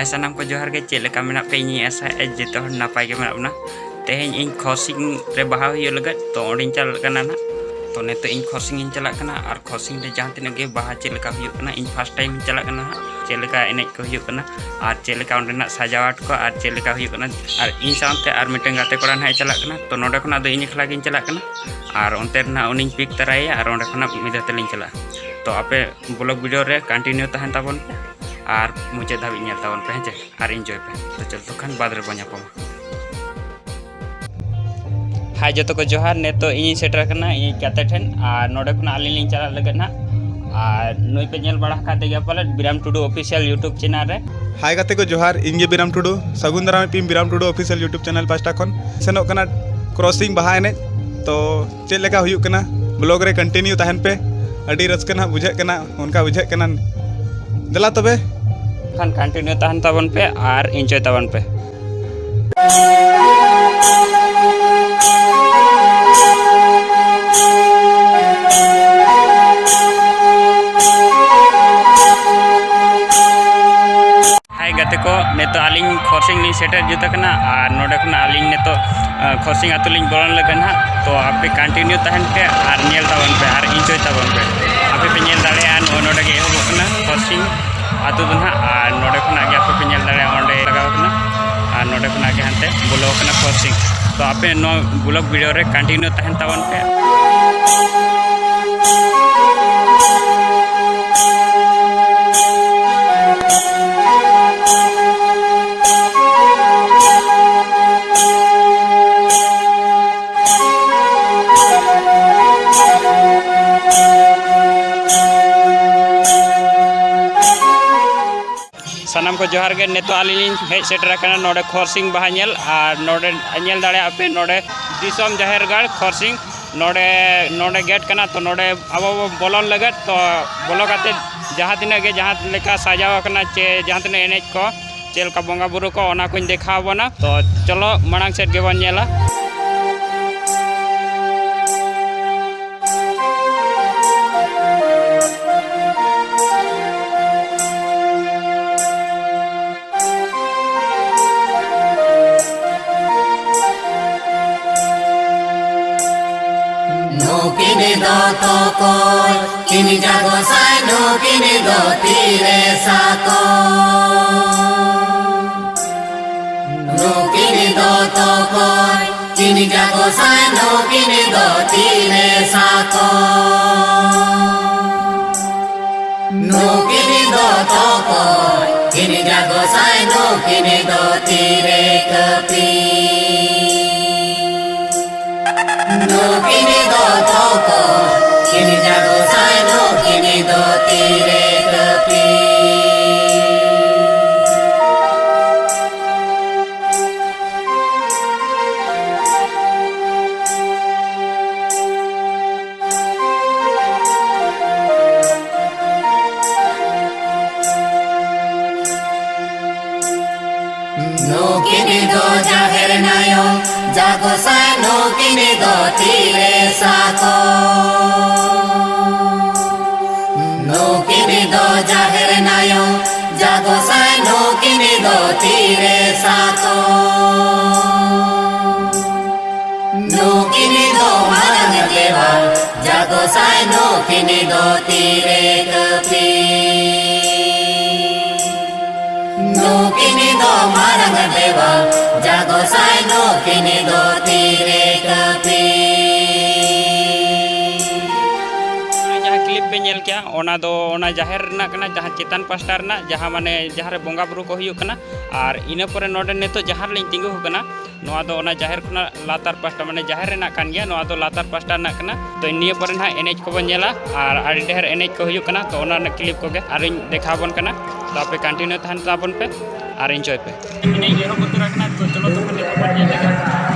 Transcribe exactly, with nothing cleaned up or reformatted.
ᱦᱟᱭ, ᱥᱟᱱᱟᱢ ᱠᱚ ᱡᱚᱦᱟᱨ ᱜᱮ᱾ ᱪᱮᱫ ᱞᱮᱠᱟ ᱢᱮᱱᱟᱜ ᱯᱮ? ᱤᱧᱤᱧ ᱟᱥᱟᱭᱮᱫᱼᱟ ᱡᱚᱛᱚ ᱦᱚᱲ ᱱᱟᱯᱟᱭ ᱜᱮ ᱢᱮᱱᱟᱜ ᱵᱚᱱᱟ᱾ ᱛᱮᱦᱮᱧ ᱤᱧ ᱠᱷᱚᱨᱥᱤᱝ ᱨᱮ ᱵᱟᱦᱟ ᱦᱩᱭᱩᱜ ᱞᱟᱹᱜᱤᱫ, ᱛᱚ ᱚᱸᱰᱮᱧ ᱪᱟᱞᱟᱜ ᱠᱟᱱᱟ ᱱᱟᱦᱟᱜ᱾ ᱛᱚ ᱱᱤᱛᱚᱜ ᱤᱧ ᱠᱷᱚᱨᱥᱤᱝ ᱤᱧ ᱪᱟᱞᱟᱜ ᱠᱟᱱᱟ, ᱟᱨ ᱠᱷᱚᱨᱥᱤᱝ ᱨᱮ ᱡᱟᱦᱟᱸ ᱛᱤᱱᱟᱹᱜ ᱜᱮ ᱵᱟᱦᱟ ᱪᱮᱫ ᱞᱮᱠᱟ ᱦᱩᱭᱩᱜ ᱠᱟᱱᱟ, ᱤᱧ first time ᱤᱧ ᱪᱟᱞᱟᱜ ᱠᱟᱱᱟ ᱦᱟᱸᱜ᱾ ᱪᱮᱫ ᱞᱮᱠᱟ ᱮᱱᱮᱡ ᱠᱚ ᱦᱩᱭᱩᱜ ᱠᱟᱱᱟ, ᱟᱨ ᱪᱮᱫ ᱞᱮᱠᱟ ᱚᱸᱰᱮᱱᱟᱜ ᱥᱟᱡᱟᱣᱟᱴ ᱠᱚ, ᱟᱨ ᱪᱮᱫ ᱞᱮᱠᱟ ᱦᱩᱭᱩᱜ ᱠᱟᱱᱟ, ᱟᱨ ᱤᱧ ᱥᱟᱶᱛᱮ ᱟᱨ ᱢᱤᱫᱴᱮᱱ ᱜᱟᱛᱮ ᱠᱚᱲᱟ ᱱᱟᱦᱟᱜ ᱮ ᱪᱟᱞᱟᱜ ᱠᱟᱱᱟ᱾ ᱛᱚ ᱱᱚᱰᱮ ᱠᱷᱚᱱᱟᱜ ᱫᱚ ᱤᱧ ᱮᱠᱞᱟ ᱜᱤᱧ ᱪᱟᱞᱟᱜ ᱠᱟᱱᱟ, ᱟᱨ ᱚᱱᱛᱮ ᱨᱮ ᱱᱟᱦᱟᱜ ᱩᱱᱤᱧ pick ᱛᱟᱨᱟᱭᱮᱭᱟ, ᱟᱨ ᱚᱸᱰᱮ ᱠᱷᱚᱱᱟᱜ ᱢᱤᱫ ᱫᱷᱟᱣ ᱛᱮᱞᱤᱧ ᱪᱟᱞᱟᱜᱼᱟ᱾ ᱛᱚ ᱟᱯᱮ vlog video ᱨᱮ continue ᱛᱟᱦᱮᱱ ᱛᱟᱵᱚᱱ ᱯᱮ, ᱟᱨ ᱢᱩᱪᱟᱹᱫ ᱫᱷᱟᱹᱵᱤᱡ ᱧᱮᱞ ᱛᱟᱵᱚᱱ ᱯᱮ, ᱦᱮᱸ ᱪᱮ, ᱟᱨ enjoy ᱯᱮ᱾ ᱛᱚ ᱪᱚᱞ ᱛᱚ ᱠᱷᱟᱱ ᱵᱟᱫᱽ ᱨᱮᱵᱚᱱ ᱧᱟᱯᱟᱢᱟ᱾ ᱦᱟᱭ ᱡᱚᱛᱚ ᱠᱚ ᱡᱚᱦᱟᱨ, ᱱᱤᱛᱚᱜ ᱤᱧᱤᱧ ᱥᱮᱴᱮᱨ ᱟᱠᱟᱱᱟ ᱤᱧ ᱜᱟᱛᱮ ᱴᱷᱮᱱ, ᱟᱨ ᱱᱚᱰᱮ ᱠᱷᱚᱱᱟᱜ ᱟᱹᱞᱤᱧ ᱞᱤᱧ ᱪᱟᱞᱟᱜ ᱞᱟᱹᱜᱤᱫ ᱱᱟᱦᱟᱜ᱾ ᱟᱨ ᱱᱩᱭ ᱯᱮ ᱧᱮᱞ ᱵᱟᱲᱟ ᱟᱠᱟᱫᱮ ᱜᱮᱭᱟ ᱯᱟᱞᱮᱫ ᱵᱤᱨᱟᱢ ᱴᱩᱰᱩ official YouTube channel ᱨᱮ᱾ ᱦᱟᱭ ᱜᱟᱛᱮ ᱠᱚ ᱡᱚᱦᱟᱨ, ᱤᱧ ᱜᱮ ᱵᱤᱨᱟᱢ ᱴᱩᱰᱩ᱾ ᱥᱟᱹᱜᱩᱱ ᱫᱟᱨᱟᱢᱮᱫ ᱯᱮᱭᱟᱹᱧ ᱵᱤᱨᱟᱢ ᱴᱩᱰᱩ official YouTube channel ᱯᱟᱦᱴᱟ ᱠᱷᱚᱱ᱾ ᱥᱮᱱᱚᱜ ᱠᱟᱱᱟ ᱠᱷᱚᱨᱥᱤᱝ ᱵᱟᱦᱟ ᱮᱱᱮᱡ, ᱛᱚ ᱪᱮᱫ ᱞᱮᱠᱟ ᱦᱩᱭᱩᱜ ᱠᱟᱱᱟ, vlog ᱨᱮ continue ᱛᱟᱦᱮᱱ ᱯᱮ᱾ ᱟᱹᱰᱤ ᱨᱟᱹᱥᱠᱟᱹ ᱱᱟᱦᱟᱜ ᱵᱩᱡᱷᱟᱹᱜ ᱠᱟᱱᱟ, ᱚᱱᱠᱟ ᱵᱩᱡᱷᱟᱹᱜ ᱠᱟᱱᱟ᱾ ᱫᱮᱞᱟ ᱛᱚᱵᱮ᱾ ᱠᱷᱟᱱ continue ᱛᱟᱦᱮᱱ ᱛᱟᱵᱚᱱ ᱯᱮ ᱟᱨ enjoy ᱛᱟᱵᱚᱱ ᱯᱮ᱾ ᱦᱟᱭ ᱜᱟᱛᱮ ᱠᱚ, ᱱᱤᱛᱚᱜ ᱟᱹᱞᱤᱧ ᱠᱷᱚᱨᱥᱤᱝ ᱞᱤᱧ ᱥᱮᱴᱮᱨ ᱡᱩᱛ ᱟᱠᱟᱱᱟ, ᱟᱨ ᱱᱚᱰᱮ ᱠᱷᱚᱱᱟᱜ ᱟᱹᱞᱤᱧ ᱱᱤᱛᱚᱜ, ᱟᱸ, ᱠᱷᱚᱨᱥᱤᱝ ᱟᱹᱛᱩ ᱞᱤᱧ ᱵᱚᱞᱚᱱ ᱞᱟᱹᱜᱤᱫ ᱱᱟᱦᱟᱜ᱾ ᱛᱚ ᱟᱯᱮ continue ᱛᱟᱦᱮᱱ ᱯᱮ ᱟᱨ ᱧᱮᱞ ᱛᱟᱵᱚᱱ ᱯᱮ ᱟᱨ enjoy ᱛᱟᱵᱚᱱ ᱯᱮ᱾ ᱟᱯᱮ ᱯᱮ ᱧᱮᱞ ᱫᱟᱲᱮᱭᱟᱜᱼᱟ, ᱱᱚᱜᱼᱚᱭ ᱱᱚᱰᱮ ᱜᱮ ᱮᱦᱚᱵᱚᱜ ᱠᱟᱱᱟ ᱠᱷᱚᱨᱥᱤᱝ ᱟᱹᱛᱩ ᱫᱚ ᱱᱟᱦᱟᱜ, ᱟᱨ ᱱᱚᱰᱮ ᱠᱷᱚᱱᱟᱜ ᱜᱮ ᱟᱯᱮ ᱯᱮ ᱧᱮᱞ ᱫᱟᱲᱮᱭᱟᱜᱼᱟ, ᱚᱸᱰᱮ ᱞᱟᱜᱟᱣ ᱠᱟᱱᱟ, ᱟᱨ ᱱᱚᱰᱮ ᱠᱷᱚᱱᱟᱜ ᱜᱮ ᱦᱟᱱᱛᱮ ᱵᱚᱞᱚ ᱠᱟᱱᱟ ᱠᱷᱚᱨᱥᱤᱝ᱾ ᱛᱚ ᱟᱯᱮ ᱱᱚᱣᱟ vlog video ᱨᱮ continue ᱛᱟᱦᱮᱱ ᱛᱟᱵᱚᱱ ᱯᱮ᱾ ᱥᱟᱱᱟᱢ ᱠᱚ ᱡᱚᱦᱟᱨ ᱜᱮ᱾ ᱱᱤᱛᱚᱜ ᱟᱹᱞᱤᱧ ᱞᱤᱧ ᱦᱮᱡ ᱥᱮᱴᱮᱨ ᱟᱠᱟᱱᱟ ᱱᱚᱰᱮ ᱠᱷᱚᱨᱥᱤᱝ ᱵᱟᱦᱟ ᱧᱮᱞ, ᱟᱨ ᱱᱚᱰᱮ ᱧᱮᱞ ᱫᱟᱲᱮᱭᱟᱜᱼᱟ ᱯᱮ ᱱᱚᱰᱮ ᱫᱤᱥᱚᱢ ᱡᱟᱦᱮᱨ ᱜᱟᱲ ᱠᱷᱚᱨᱥᱤᱝ, ᱱᱚᱰᱮ, ᱱᱚᱰᱮ gate ᱠᱟᱱᱟ᱾ ᱛᱚ ᱱᱚᱰᱮ ᱟᱵᱚ ᱵᱚ ᱵᱚᱞᱚᱱ ᱞᱟᱹᱜᱤᱫ, ᱛᱚ ᱵᱚᱞᱚ ᱠᱟᱛᱮ ᱡᱟᱦᱟᱸ ᱛᱤᱱᱟᱹᱜ ᱜᱮ ᱡᱟᱦᱟᱸ ᱞᱮᱠᱟ ᱥᱟᱡᱟᱣ ᱟᱠᱟᱱᱟ ᱪᱮ ᱡᱟᱦᱟᱸ ᱛᱤᱱᱟᱹᱜ ᱮᱱᱮᱡ ᱠᱚ, ᱪᱮᱫ ᱞᱮᱠᱟ ᱵᱚᱸᱜᱟ ᱵᱩᱨᱩ ᱠᱚ, ᱚᱱᱟ ᱠᱚᱧ ᱫᱮᱠᱷᱟᱣ ᱟᱵᱚᱱᱟ᱾ ᱛᱚ ᱪᱚᱞᱚ ᱢᱟᱲᱟᱝ ᱥᱮᱫ ᱜᱮᱵᱚᱱ ᱧᱮᱞᱟ᱾ ᱫᱚ ᱛᱚᱠᱚᱭ, ᱠᱤᱱ ᱡᱟᱜᱚ ᱥᱟᱭ ᱱᱩᱠᱤᱱ ᱫᱚ ᱛᱤᱨᱮ ᱥᱟᱠᱚᱭ? ᱱᱩᱠᱤᱱ ᱫᱚ ᱛᱚᱠᱚᱭ, ᱠᱤᱱ ᱡᱟᱜᱚ ᱥᱟᱭ ᱱᱩᱠᱤᱱ ᱫᱚ ᱛᱤᱨᱮ ᱥᱟᱠᱚᱭ? ᱱᱩᱠᱤᱱ ᱫᱚ ᱛᱚᱠᱚᱭ, ᱠᱤᱱ ᱡᱟᱜᱚ ᱥᱟᱭ ᱱᱩᱠᱤᱱ ᱫᱚ ᱛᱤᱨᱮ ᱠᱟᱹᱯᱤ? ᱱᱩᱠᱤᱱ ᱫᱚ ᱛᱚᱠᱚᱭ, ᱠᱤᱱ ᱡᱟᱜᱚ ᱥᱟᱭ ᱱᱩᱠᱤᱱ ᱫᱚ ᱛᱤᱨᱮ ᱠᱟᱹᱯᱤ? ᱱᱩᱠᱤᱱ ᱫᱚ ᱡᱟᱦᱮᱨ ᱱᱟᱭᱚ, ᱡᱟᱜᱚ ᱥᱟᱭ ᱱᱩᱠᱤᱱ ᱫᱚ ᱛᱤᱨᱮ ᱥᱟᱠᱚ? ᱱᱩᱠᱤᱱ ᱫᱚ ᱡᱟᱦᱮᱨ ᱱᱟᱭᱚ, ᱡᱟᱜᱚ ᱥᱟᱭ ᱱᱩᱠᱤᱱ ᱫᱚ ᱛᱤᱨᱮ ᱥᱟᱠᱚ? ᱱᱩᱠᱤᱱ ᱫᱚ ᱢᱟᱨᱟᱝ ᱫᱮᱵᱟ, ᱡᱟᱜᱚ ᱥᱟᱭ ᱱᱩᱠᱤᱱ ᱫᱚ ᱛᱤᱨᱮ ᱠᱟᱹᱯᱤ? ᱱᱩᱠᱤᱱ ᱫᱚ ᱢᱟᱨᱟᱝ ᱫᱮᱵᱟ, ᱡᱟᱜᱚ ᱥᱟᱭ ᱱᱩᱠᱤᱱ ᱫᱚ ᱛᱤᱨᱮ ᱠᱟᱹᱯᱤ? ᱡᱟᱦᱟᱸ ᱠᱞᱤᱯ ᱯᱮ ᱧᱮᱞ ᱠᱮᱜᱼᱟ, ᱚᱱᱟ ᱫᱚ ᱚᱱᱟ ᱡᱟᱦᱮᱨ ᱨᱮᱱᱟᱜ ᱠᱟᱱᱟ, ᱡᱟᱦᱟᱸ ᱪᱮᱛᱟᱱ ᱯᱟᱥᱴᱟ ᱨᱮᱱᱟᱜ, ᱡᱟᱦᱟᱸ ᱢᱟᱱᱮ ᱡᱟᱦᱟᱸ ᱨᱮ ᱵᱚᱸᱜᱟ ᱵᱩᱨᱩ ᱠᱚ ᱦᱩᱭᱩᱜ ᱠᱟᱱᱟ᱾ ᱟᱨ ᱤᱱᱟᱹ ᱯᱚᱨᱮ ᱱᱚᱰᱮ ᱱᱤᱛᱚᱜ ᱡᱟᱦᱟᱸ ᱨᱮᱞᱤᱧ ᱛᱤᱸᱜᱩ ᱟᱠᱟᱱᱟ, ᱱᱚᱣᱟ ᱫᱚ ᱚᱱᱟ ᱡᱟᱦᱮᱨ ᱠᱷᱚᱱᱟᱜ ᱞᱟᱛᱟᱨ ᱯᱟᱥᱴᱟ, ᱢᱟᱱᱮ ᱡᱟᱦᱮᱨ ᱨᱮᱱᱟᱜ ᱠᱟᱱ ᱜᱮᱭᱟ, ᱱᱚᱣᱟ ᱫᱚ ᱞᱟᱛᱟᱨ ᱯᱟᱥᱴᱟ ᱨᱮᱱᱟᱜ ᱠᱟᱱᱟ᱾ ᱛᱚ ᱱᱤᱭᱟᱹ ᱯᱚᱨᱮ ᱱᱟᱦᱟᱜ ᱮᱱᱮᱡ ᱠᱚᱵᱚᱱ ᱧᱮᱞᱟ, ᱟᱨ ᱟᱹᱰᱤ ᱰᱷᱮᱨ ᱮᱱᱮᱡ ᱠᱚ ᱦᱩᱭᱩᱜ ᱠᱟᱱᱟ, ᱛᱚ ᱚᱱᱟ ᱨᱮᱱᱟᱜ ᱠᱞᱤᱯ ᱠᱚᱜᱮ ᱟᱨᱤᱧ ᱫᱮᱠᱷᱟᱣ ᱟᱵᱚᱱ ᱠᱟᱱᱟ᱾ ᱛᱚ ᱟᱯᱮ ᱠᱚᱱᱴᱤᱱᱤᱭᱩ ᱛᱟᱦᱮᱱ ᱛᱟᱵᱚᱱ ᱯᱮ ᱟᱨ ᱮᱱᱡᱚᱭ ᱯᱮ᱾ ᱮᱱᱮᱡ ᱮᱦᱚᱵ ᱩᱛᱟᱹᱨ ᱟᱠᱟᱱᱟ, ᱛᱚ ᱪᱚᱞᱚ ᱛᱚᱵᱮ ᱱᱤᱛᱚᱜ ᱵᱚᱱ ᱧᱮᱞ ᱞᱮᱜᱮ᱾